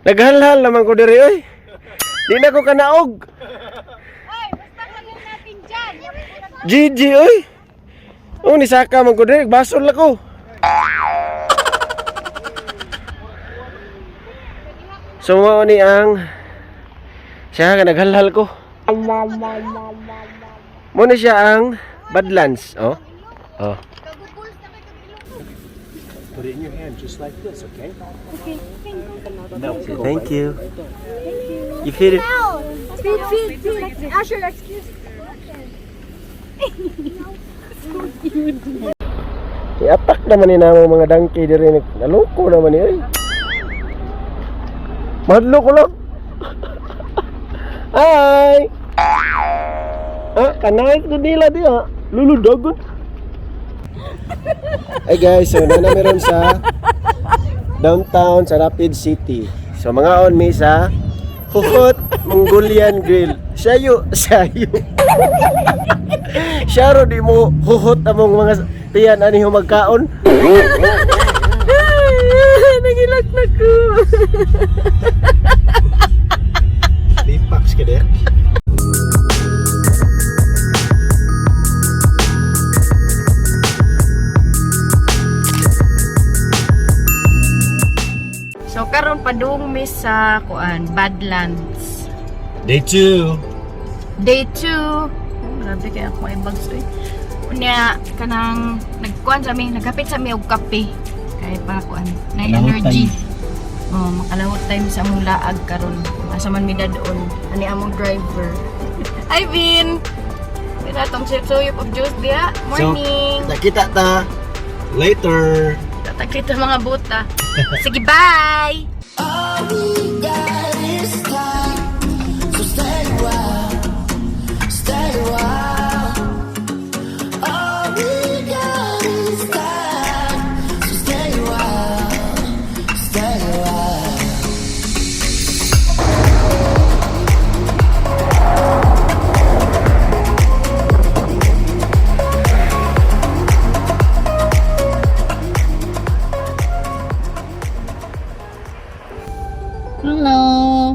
Naghalhal naman ko diri oy. Di na ko kanaog. Ay, basta kagin natin dyan. GG oy. Oh, nisaka man ko diri, basol na ko. So mao ni ang siya nga naghalhal ko. Mo ni siya ang Badlands, oh. Oh. Put it in your hand just like this, okay? Thank you. You feel it? Feed, feed, feed. Asher, excuse. I-attack naman ni namo mga donkey diri, naloko naman ni oy. Madlo ko lang. Hi. Ah, kanay ko nila di ah. Luludagon. Hey guys, so na meron sa downtown sa Rapid City. So mga on mi sa Huhot Mongolian Grill. Sayo, sayo. Siya ro di mo huhot among mga tiyan ani humagkaon. Nagilak na ko. Lipax ka din. So karon padung mi sa kuan Badlands. Day 2. Day 2. Oh, grabe kay ako ay bags oy. Unya kanang nagkuan sa mi, naghapit sa mi og kape. Kay para kuan, na Kalahot energy. Oh, makalahot time sa among laag karon. Asa man mi dadon ani among driver. Hi Vin. Pira tong suyop of juice diha. Morning. So, nakita ta later. Tatakita mga buta. Sige, bye! All we got is time, so stay a while, stay a while. All we got is time, so stay a while, stay a while. Hello.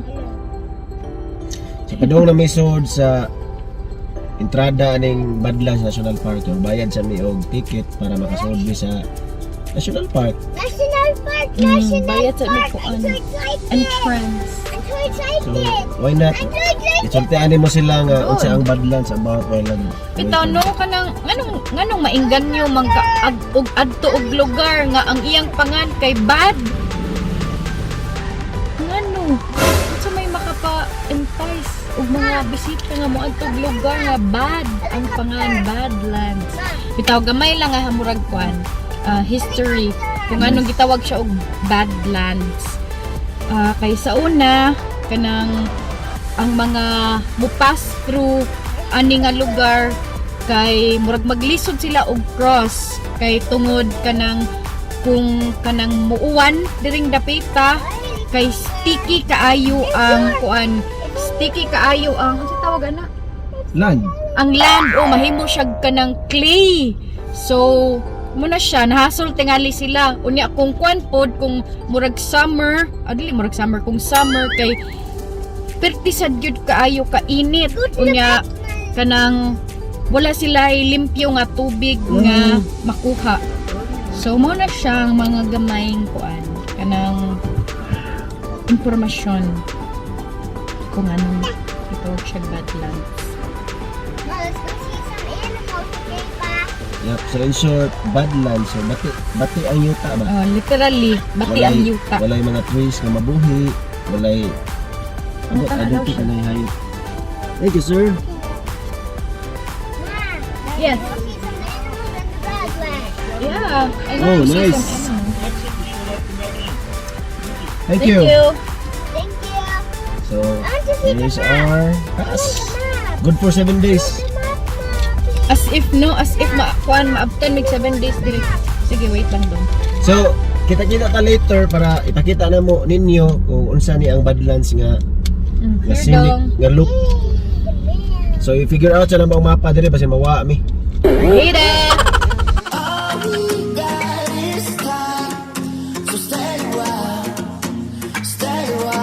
Sa padung na misod sa entrada aning Badlands National Park, so bayad sa mi og ticket para makasulod mi sa National Park. National Park, National Bayad sa Park. mi I'm so excited. Entrance. I'm so excited. So why not? I'm so excited. Isultian mo sila nga unsa ang Badlands about while Bitaw no kanang nganong nganong maingganyo man ka ag, og adto og lugar nga ang iyang pangan kay bad. Ngano? Unsa may makapa-entice og mga bisita nga moadto og lugar nga bad ang pangan, Badlands. Bitaw gamay lang nga murag kwan, history kung anong gitawag siya og Badlands. Kay sa una kanang ang mga mupas through ani nga lugar kay murag maglisod sila og cross kay tungod kanang kung kanang muuwan diring dapita kay sticky kaayo ang kuan, sticky kaayo ang unsa tawag ana Land. Ang land o mahimo siya kanang clay. So muna siya nahasol tingali sila. Unya kung kuan pod kung murag summer, dili murag summer, kung summer kay perti sad gyud kaayo ka init. Unya kanang wala sila limpyo nga tubig nga makuha. So mo na siyang mga gamayng kuan kanang impormasyon kung anong ito siya Badlands. Well, let's go see some animals, okay, Pa? Yep, so in short, Badlands. So bati bati ang yuta ba? Oh, literally, bati ang yuta. Walay mga trees nga mabuhi, walay ano, Ang tama I daw don't think siya. anay hayop. Thank you, sir. Mom, let's Yes. go see some animals in the Badlands. Yeah. I Oh, want to see nice. some animals. Thank Thank you. you. Thank you. So, I want to see the here's map. our I want pass. the map. Good for 7 days. The map, Ma, please. As if no, as if ma kuan maabtan mig 7 days dili. Sige, wait lang dong. So, kita-kita ta later para ipakita na mo ninyo kung unsa ni ang Badlands nga nga Here scenic dong. nga look. So, i-figure out sa nang mapa dire basin mawa mi. Later. All we got is time, so stay a while, stay a while.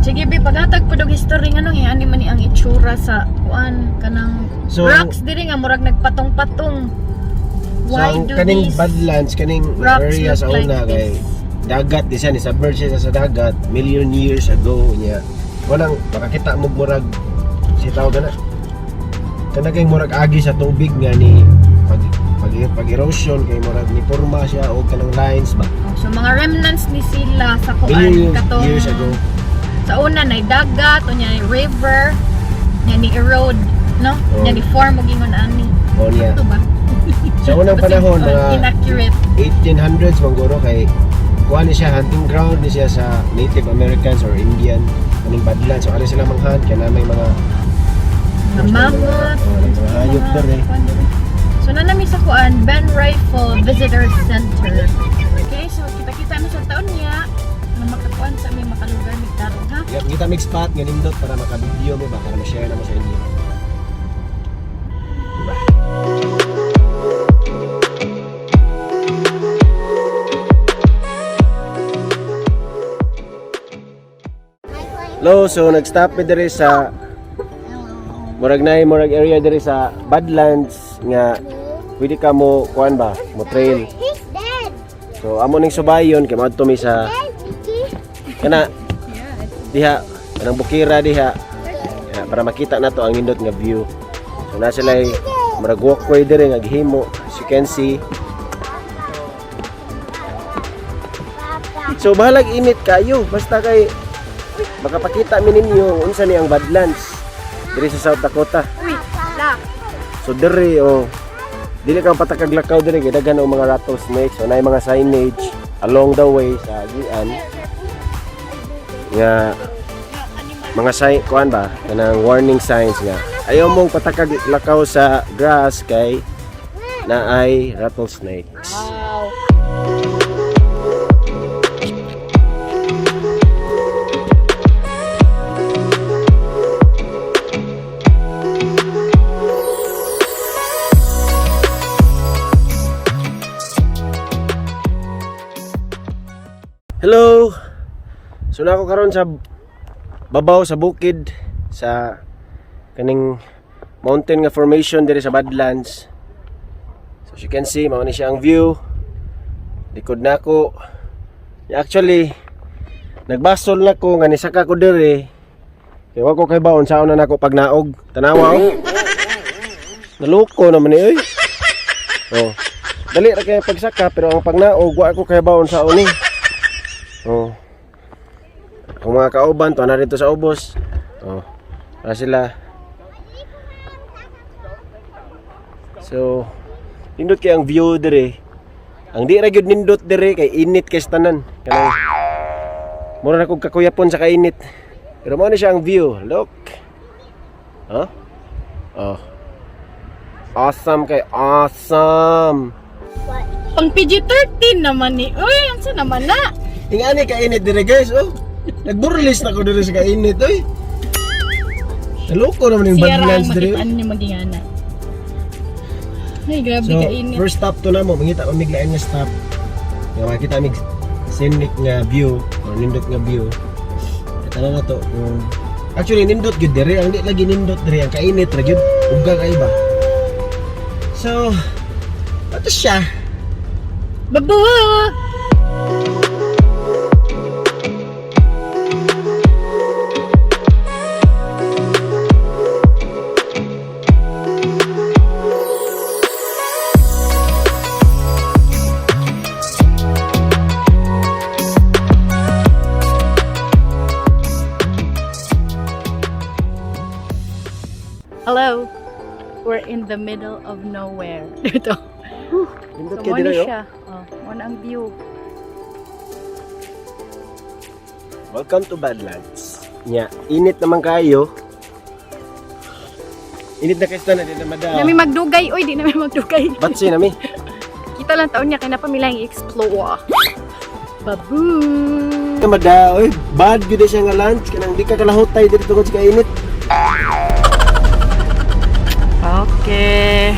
Sige, be, paghatag po dog history nga nung ani man ni ang itsura sa kuan kanang So, rocks diri nga murag nagpatong-patong. So, Why ang do kaning these Badlands, kaning rocks area look sa like una kay this? dagat di siya ni submerge siya sa dagat million years ago niya. Walang makakita mo murag si tawag na. Kana kay murag agi sa tubig nga ni pag pag, pag erosion kay murag ni porma siya og kanang lines ba. Oh, so mga remnants ni sila sa kuan Million katong years ago. sa una nay dagat unya ni river nya ni erode, no? Oh. Nya ni form og ingon ani. O niya. Ito ba? Sa unang Basig, panahon oh, mga inaccurate. 1800s mangguro kay kuha ni siya hunting ground ni siya sa Native Americans or Indian kaning Badlands. So ari sila manghunt kay na may mga Mga mammoth. Oh, mga hayop dere. So nanami sa kuan Ben Rifle Visitor Center. Okay, so kita-kita na sa taon niya na makakuan sa may makalugar mig tarong ha. Yep, kita mig spot nga nindot para maka-video mo ba para ma-share na mo sa inyo. Hello, so nag-stop mi diri sa murag nay murag area diri sa Badlands nga pwede ka mo kuan ba, mo trail. He's dead. So amo ning subayon kay moadto mi sa Dead, Mickey. kana diha kanang bukira diha. Ya, para makita nato ang nindot nga view. So na sila murag walkway dire nga gihimo, as you can see. Papa. So bahalag init kayo basta kay makapakita mi ninyo unsa ni ang Badlands diri sa South Dakota. Uy, la. So diri oh dili kang patakag lakaw diri kay daghan og mga rattlesnakes so naay mga signage along the way sa agian nga mga sign kuan ba kanang warning signs nga ayaw mong patakag lakaw sa grass kay naay rattlesnakes. Wow. Hello. So na ako karon sa babaw sa bukid sa kaning mountain nga formation diri sa Badlands. So as you can see, mao ni siya ang view. Likod na ako. Actually, nagbasol na ko nga nisaka ko diri. Kay wa ko kay baon saon na nako pag naog. Tanawa oh. Naloko naman ni oy. Oh. Dali ra kay pagsaka pero ang pagnaog wa ko kay baon saon ni. Oh. Kung mga kauban, tuwa na rito sa ubos. Oh. Para sila. So, nindot kay ang view dire. Ang di ra gyud nindot dire kay init kay sa tanan. Kanang mura na kog kakuyapon sa kainit. Pero mao ni siya ang view. Look. Huh? Oh. Awesome kay awesome. Pang PG-13 naman ni. Uy, unsa naman na? Ingani kainit dire guys, oh. Nagburlis na ko dire sa kainit, oy. Naloko naman yung Sierra ang Badlands dire. makitaan niyo maging ana. Ay, grabe So, kainit. first stop to na mo, mangita pa mig lain nga stop. Nga makita mig scenic nga view or nindot nga view. Tanaw na to kung actually nindot gyud dire, ang di lagi nindot dire ang kainit ra gyud, uga kay ba. So, ato siya. Babu! Hello. We're in the middle of nowhere. Dito. Nindot So, kay mo ni dire oh. siya. Oh, mo na ang view. Welcome to Badlands. Nya, init naman kayo. Init na kaysa na, di na madaw. Nami magdugay. Uy, di nami magdugay. Batsi nami. Kita lang taon niya kay napamilang i-explore. Babu! Na madaw, oy, bad gyud siya nga lunch kanang di ka kalahutay diri tungod sa kainit. Okay.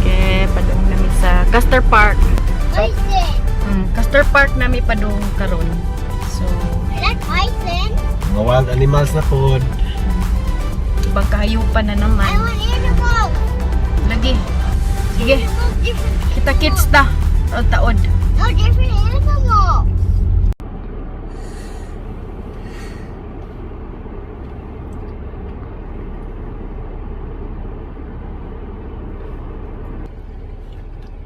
Okay, padung nami sa Custer Park. Icing. Custer Park nami padung karon. So, I like icing. Mga wild animals na pod. Ibang kahayupan na I naman. want animals. Lagi. Sige, No different. kita kits ta. Taod-taod. No different animals.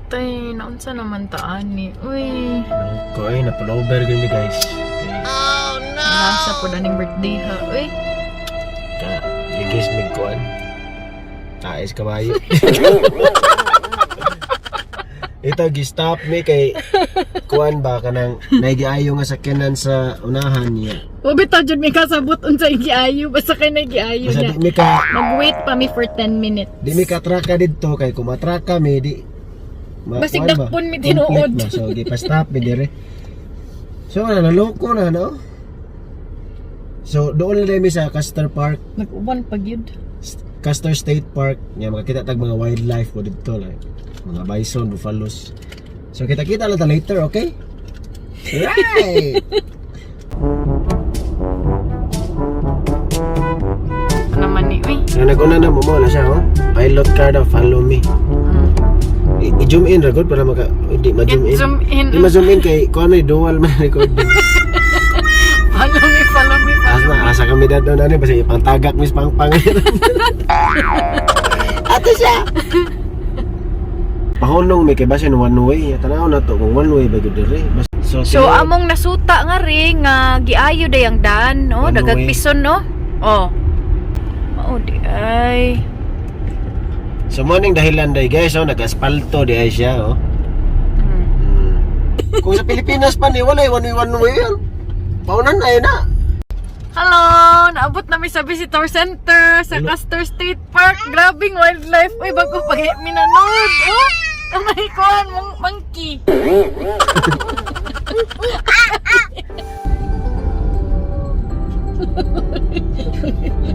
Tay, naunsa naman taan ni. Uy, Ko ay napalover gyud mi, guys. Kay nasa po na ning birthday ha. Uy, ka ligis mig kuan. Taes kabayo. Ito gi-stop mi kay kuan ba kanang naigiayo nga sakyanan sa unahan niya. wa bitaw jud mi kasabot unsa giayo basta kay nagiayo Basta niya. di mi ka Mag-wait pa mi for 10 minutes. di mi katraka didto kay kung matraka mi di Basig kuan ba? dakpon mi tinuod. Conflict ba? So di pa stop mi dire. So na naloko na, no? So doon na mi sa Custer Park, Nag-uban pa gyud. Custer State Park. Nga makakita tag mga wildlife po dito, like mga bison, buffaloes. So kita-kita lang ta later, okay? Right. Ano naman ni? Uy. So naguna na mo mo na siya, oh. Pilot car daw, follow me. I-zoom in ra gud para maka hindi ma-zoom in. Zoom in. Di ma-zoom in kay kuan may dual man recording. Follow me, follow me, follow Asa asa kami dadto na ni basta ipangtagak mis pangpang. Ato siya. Pahunong may kay basin one way. Tanaw na to kung one way ba gyud diri. So, So among nasuta nga ri nga giayo day ang daan, no? One Daghang way. pison, no? Oh. Mao di ay. So morning dahilan day guys, oh, nag-aspalto di ay siya, oh. Kung sa Pilipinas pa ni walay one way, one way yan. Paunan ay na. Hello! Naabot na mi sa visitor center sa Hello. Custer State Park. Grabing wildlife. Uy, bago pag minanood. Oh! Ang may kuhan mong monkey.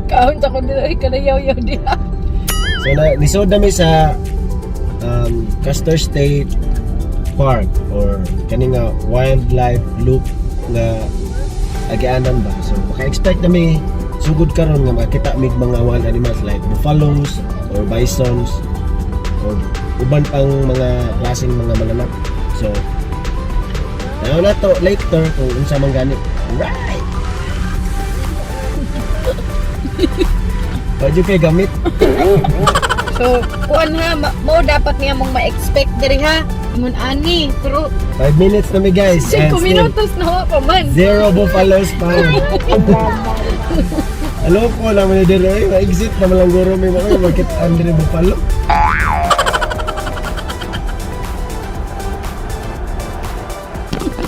Kaon sa kundi ay kanayaw-yaw diha. So na nisod na mi sa Custer State Park or kani nga wildlife loop nga agianan ba. So maka-expect na mi sugod karon nga makita mig mga wild animals like buffaloes or bisons or uban pang mga klaseng mga mananap. So tanaw na to later kung unsa man gani. Right. Pwede kay gamit. So, kuan ha, mao dapat niya mong ma-expect diri ha. Ingon ani, pero 5 minutes na mi guys. 5 And still, minutos na wa pa man. zero buffaloes found. Alam ko lang mo diri ay ma-exit na malang guro may mga makit-an diri buffalo.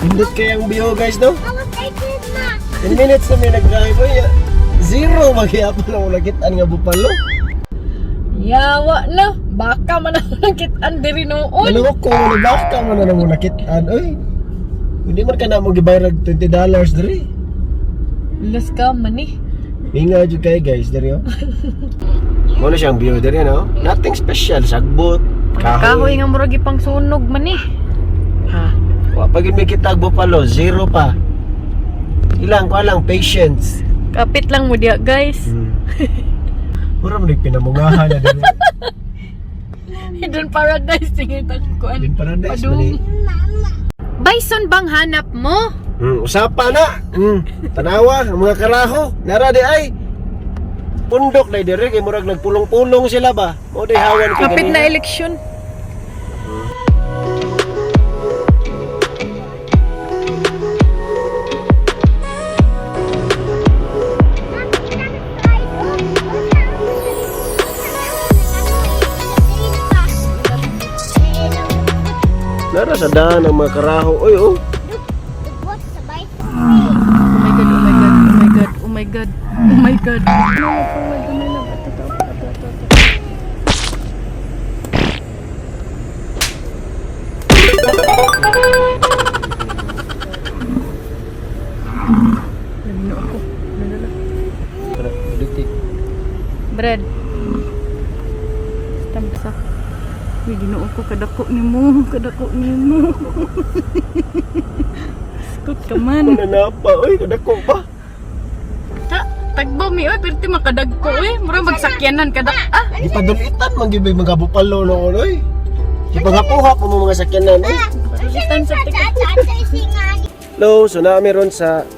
Indot kayang view guys, no? I was taking ma. 10 minutes na may nag-drive ay zero magyapon ang nakitaan nga buffalo. Yawa na, baka man ako nakitaan diri noon. Ano ko na baka man na mo nakitaan oy. Hindi man ka na mo gibayad $20 diri. Las ka man eh. Mingaw jud kay guys diri oh. Mo na siyang view diri, no? Nothing special, sagbot, Kahoy kahoy. nga murag ipang sunog man eh. Ha. Wa pa gyud may kitag buffalo, zero pa. Ilang ko lang patience. Kapit lang mo diya, guys. Mura man pinamungahan na diri. Hidden paradise tingin kuan. Din paradise man eh. Bison bang hanap mo? Usapa na. Tanawa ang mga karaho, nara di ay. Pundok na diri kay murag nagpulong-pulong sila ba. Mo di hawan ko Kapit na ganina. eleksyon. Nara sa daan ang mga karaho. Oy oh. What's the bison? Oh my God, oh my God, oh my God, oh my God, oh my God. Tara, dito. Bread. Tamsa. Uy, ginoo ko, kadako ni mo, kadako ni mo. Skot ka man. Mananapa, oy, kadako pa. Tagbo mi oy, perti makadagko oy. Mura magsakyanan kada. Ah, Gipadulitan man gyud mga bupalo no oy. Gipangapuha po mo mga sakyanan eh. Padulitan sa tika. Hello, so naa ron sa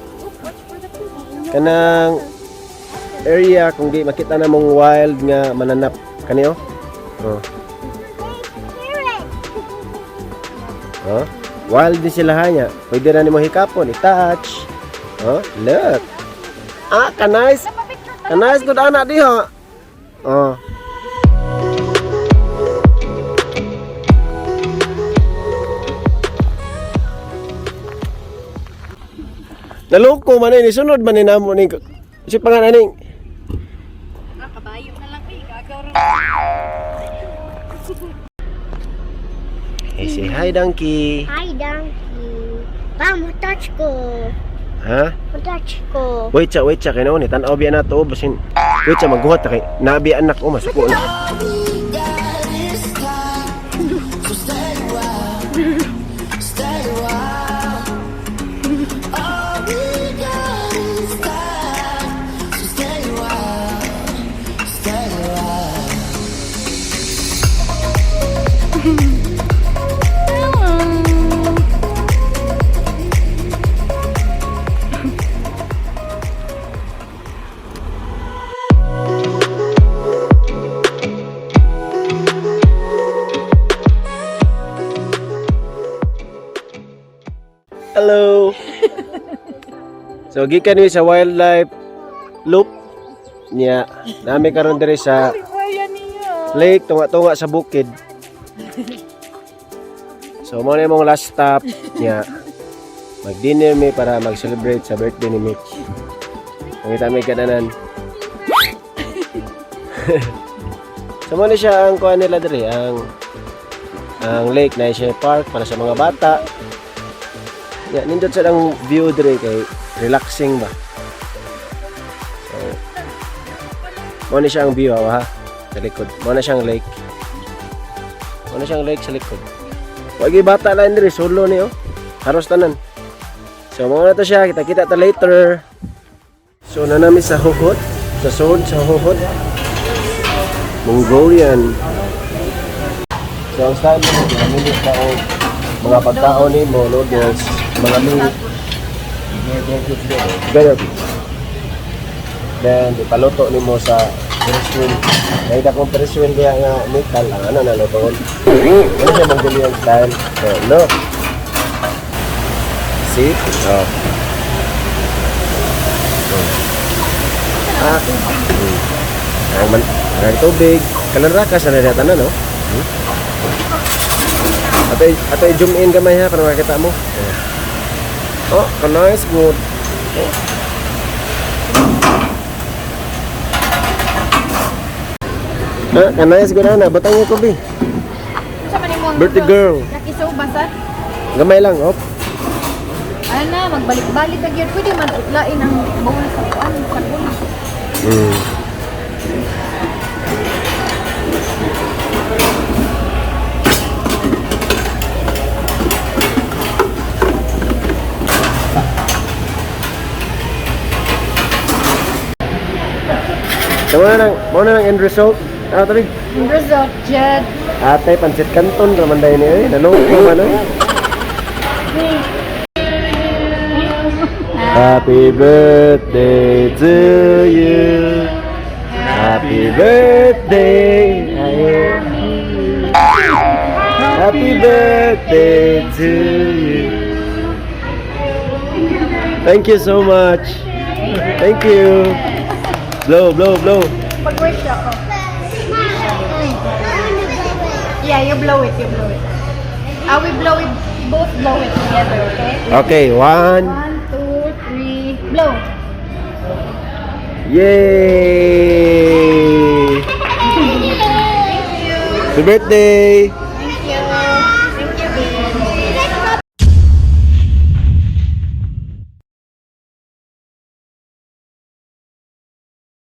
kanang area kung di makita na mong wild nga mananap kaniyo. Oh. Oh, wild din sila ha niya. Pwede na nimo hikapon, i-touch. Oh, look. Ah, ka-nice. Ka-nice good ana diha. Oh. Naloko man ni sunod man ni namo ni si pangalan ning Ah, kabayo na lang eh. Gagaw ra. Hey, say hi, donkey. Hi, donkey. Pa, mo touch ko. Ha? Mo touch ko. Wait sa, wait sa kay ni tan-aw biya na to basin. Wait sa magguhat ta kay nabi anak ko masuko na. All we got is time. So stay a while. Stay a while. All we got is time. So stay a while. Stay a while. Hello. So gikan ni sa wildlife loop niya. Nami karon diri sa lake tunga-tunga sa bukid. So mo na imong last stop niya. Mag-dinner mi para mag-celebrate sa birthday ni Mitch. Pangita mi kananan. So mo na siya ang kuan nila diri ang lake na siya park para sa mga bata. Ya, nindot sa ang view dire kay relaxing ba. So, mo na siya ang view ha, sa likod. Mo na siyang lake. Mo na siyang lake sa likod. Wagi bata lang dire solo ni oh. Haros tanan. So mo na to siya, kita-kita ta later. So nanami sa Hohot, sa zone sa Hohot. Mongolian. So ang style mo, ginamili ka og mga pagkaon ni mo, noodles, mga meat. Together. Then, ipaluto ni mo sa Ferris wheel. Nakita kong Ferris wheel kaya nga metal, ang ano na lutoon. Ano siya Mongolian style? So, look. See? Oh. Ah. Ang man, ang tubig. Kanang rakas na nila tanan, no? Hmm? Ato i-zoom in gamay ha para makita mo. Oh, oh nice good. Oh. Ah, ka-nice good ana. Batang ko bi. Unsa man imong Birthday girl. Nakisuba sa? Gamay lang, op. Ana, magbalik-balik ka gyud. Pwede man utlain ang bowl sa kuan sa kuan. So, muna ng end result. Ano tabi? Result, Jed. Ate, pansit canton raman dahil niya eh. Naloko man eh. Happy birthday to you. Happy birthday. Happy birthday to you. Thank you so much. Thank you. Blow, blow, blow. Pag-wish ako. Yeah, you blow it, you blow it. Ah, we blow it, we both blow it together, okay? Okay, one. One, two, three, blow. Yay! Happy birthday!